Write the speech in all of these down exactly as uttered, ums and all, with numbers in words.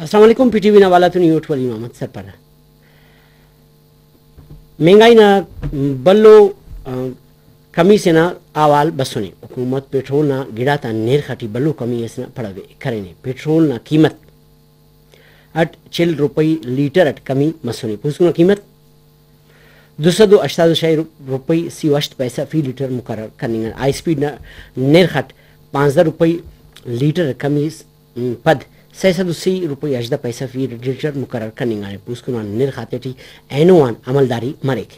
السلام علیکم، P T V نا حوالہ تون یوٹ ولی محمد سرپرہ۔ مہنگائی نا بھلو، آ، کمی سے نا احوال بسنے۔ حکومت پٹرول نا گڑاتا نرخ اٹی بھلو کمی اس نا پڑو ءِ کرینے۔ پٹرول نا قیمت اٹ چل روپئی لیٹر اٹ کمی مسنے۔ پوسکن نا قیمت دو سد و ہشتاد و شش روپئی سی و ہشت پیسہ فی لیٹر مقرر کننگ ءِ۔ ہائی اسپیڈ نا نرخ اٹ پانزدہ روپئی لیٹر کمی س-، پد سئے سد و سی روپئی ہژدہ پیسہ فی لیٹر مقرر کننگ ءِ۔ پوسکن آن نرخ آتیٹی اینو آن عملداری مریک۔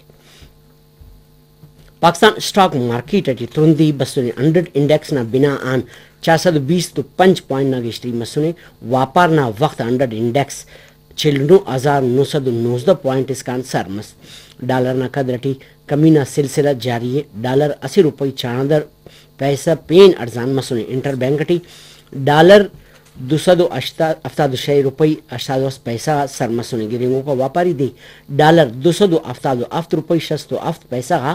پاکستان اسٹاک مارکیٹ اٹی ترندی بسنے۔ ہنڈریڈ انڈیکس نا بنا آن چار سد و بیست و پنچ پوائنٹ نا گیشتری مسنے۔ واپار نا وخت آ ہنڈریڈ انڈیکس چل نو ہزار نو سد و نوزدہ پوائنٹ اسکان سر مس۔ ڈالر نا قدر اٹی کمی نا سلسلہ جاری ءِ۔ ڈالر اسہ روپئی چاردہ پیسہ پین ارزان مسنے۔ انٹر بینک اٹی ڈالر دو سد و ہشتاد، ہفتاد و شش روپئی ہشتاد و ہفت پیسہ غا سر مسنے۔ گدرینگوکا واپاری دے ڈالر دو سد و ہفتاد و ہفت روپئی شست و ہفت پیسہ غا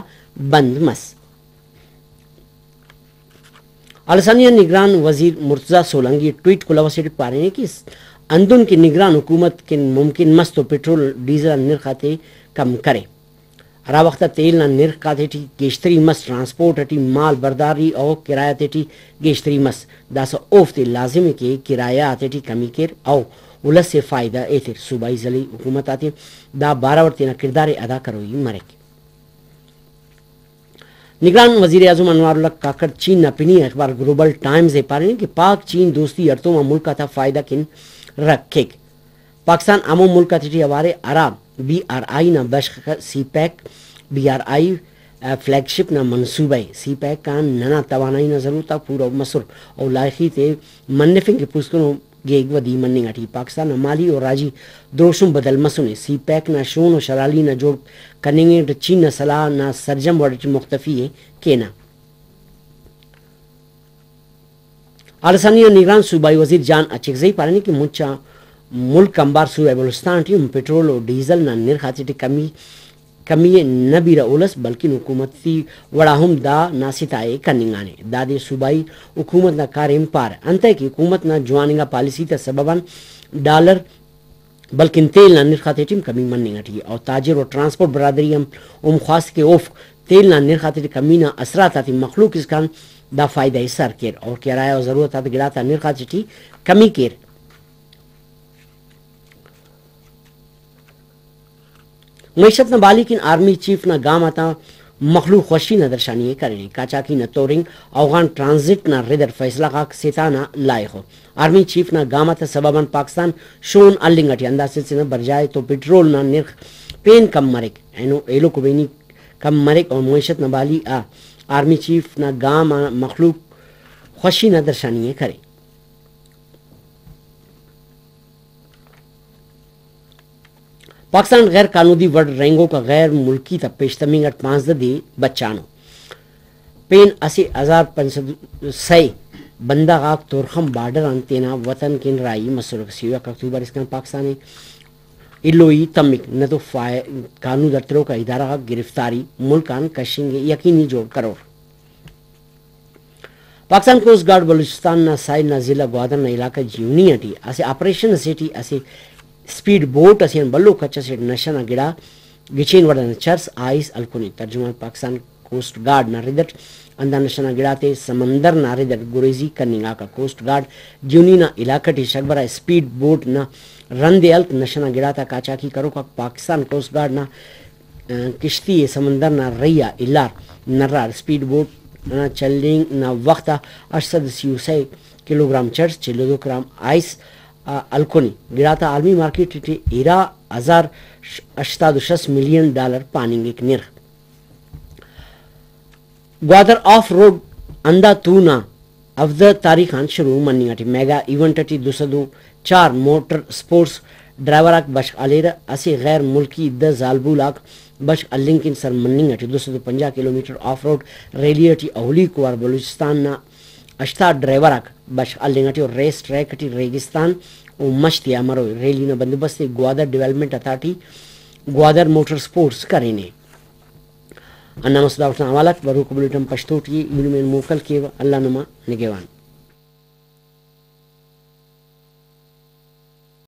بند مس۔ آلسانی آ نگران وزیر مرتضی سولنگی ٹویٹ کلہو اسیٹی پارینے کہ ہندن کہ نگران حکومت کن ممکن مس تو پٹرول ڈیزل آ نرخ آتے کم کرے۔ ہرا وخت آ تیل نا نرخ آتیٹی گیشتری مس، ٹرانسپورٹ اٹی مال برداری و کرایہ تیٹی گیشتری مس، داسہ اوفتے لازم ءِ کہ کرایہ آتیٹی کمی کیر و الس ءِ فائدہ ایتر۔ صوبائی ضلعی حکومت آتے دا بارو اٹ تینا کڑدار ءِ ادا کروئی مریک۔ نگران وزیر اعظم انوار الحق کاکڑ چین نا پنی آ اخبار گلوبل ٹائمز ءِ پارینے کہ پاک چین دوستی ہڑتوم آ ملک آتا فائدہ کن رکھ کیک۔ پاکستان ہمو ملک آتیٹی اوار ءِ ہرا بی آر آئی نا بشخ سی پیک، بی آر آئی، آ، فلیگ شپ نا منصوبہ ءِ۔ سی پیک آن ننا توانائی نا ضرورت آک پورو مسر و لائخی تے منفنگ کہ پوسکنو گیگ ودی مننگ اٹی پاکستان نا مالی و راجی دروشم بدل مسنے۔ سی پیک نا شون و شرالی نا جوڑ کننگ اٹ چین نا سلاہ نا سرجم وڑ اٹی مختفی ءِ کینہ۔ آلسانی آ نگران صوبائی وزیر جان اچکزئی پارینے کہ مچ آ ملک آنبار صوبہ بلوچستان ٹی ہم پٹرول و ڈیزل نا نرخ آتیٹی کمی، کمی ءِ نہ بیرہ الس بلکن حکومتی وڑا ہم دا نا ستاءِ کننگانے۔ دادے صوبائی حکومت نا کاریم پارہ۔ انتئے کہ حکومت نا جوان انگا پالیسی تا سبب آن ڈالر بلکن تیل نا نرخ آتیٹی ہم کمی مننگ اٹی ءِ۔ او تاجر و ٹرانسپورٹ برادری ہم، ہم خواست کہ اوفک تیل نا نرخ آتیٹی کمی نا اثرات آتے مخلوق اسکان دا فائدہ ءِ سر کیر اور کرایہ و ضرورت آتا گڑاتا نرخ آتیٹی کمی کیر۔ معیشت نا بحالی کن آرمی چیف نا گام آتا مخلوق خوشی نا درشانی ءِ کرینے۔ کاچاکی نا تورنگ اوغان ٹرانزٹ نا رد اٹ فیصلہ غاک ستانا لائخ ءُ۔ آرمی چیف نا گام آتا سبب آن پاکستان شون ہلنگ اٹی، ہندا سلسلہ نا برجا ءِ تو پٹرول نا نرخ پین کم مریک، اینو ایلو کبینی کم مریک اور معیشت نا بحالی آ آرمی چیف نا گام آ مخلوق خوشی نا درشانی ءِ کرے۔ پاکستان غیر قانودی وڑ رہینگوک آ غیر ملکی تا پیش تمنگ اٹ پانزدہ دے بچانو۔ پین اسہ ہزار پنچ سد سئے بندغ آک تورخم بارڈر آن تینا وطن کن راہی مسرکہ۔ سی و یک اکتوبر اسکان پاکستان ءِ ایلوئی تمک، نتو فائ-، قانود اٹ تروکا ادارہ غاک گرفتاری ملک آن کشنگ ءِ یقینی جوڑ کرور۔ پاکستان کوسٹ گارڈ بلوچستان نا ساحل نا ضلع گوادر نا علاقہ جیونی ٹی اسہ آپریشن اسے ٹی اسہ اسپیڈ بوٹ اسے آن بھلو کچ اسے ٹی نشہ نا گڑا گچین وڑ انا چرس آئس ہلکنے۔ ترجمان پاکستان کوسٹ گارڈ نا رد اٹ ہندا نشہ نا گڑاتے سمندر نا رد اٹ گریزی کننگاکہ۔ کوسٹ گارڈ جیونی نا علاقہ ٹی شگبرا اسپیڈ بوٹ نا رند ءِ ہلک نشہ نا گڑاتا کاچاکی کروک آک پاکستان کوسٹ گارڈ نا کشتی ءِ سمندر نا رہی آ الار نرار۔ اسپیڈ بوٹ نا چلینگ نا وخت آ ہشت سد سی و سئے کلوگرام چرس، چل و دو گرام آئس آ ہلکنے۔ گڑاتا عالمی مارکیٹ ٹی ارا ہزار ہشتاد و شست ملین ڈالر پاننگک نرخ۔ گوادر آف روڈ ہندا تون آ ہفدہ تاریخ آن شروع مننگ اٹی۔ میگا ایونٹ اٹی دو سد و چار موٹر اسپورٹس ڈرائیور آک بشخ ہلیرہ۔ اسہ غیر ملکی دہ زالبول آک بشخ ہلنگ کن سر مننگ اٹی۔ دو سد و پنجاہ کلومیٹر آف روڈ ریلی اٹی اولیکو وار بلوچستان نا ہشتاد ڈرائیور آک بشخ ہلنگ اٹی و ریس ٹریک اٹی ریگستان و مش تیا مروئے۔ ریلی نا بندوبست ءِ Gwadar development authority Gwadar motor sports کرینے۔ ہندا مسہ داوخت نا حوالہ غاک، بروک بلیٹن پشتو ٹی ای نمے آن موکل کیوہ۔ اللہ نما نگہوان۔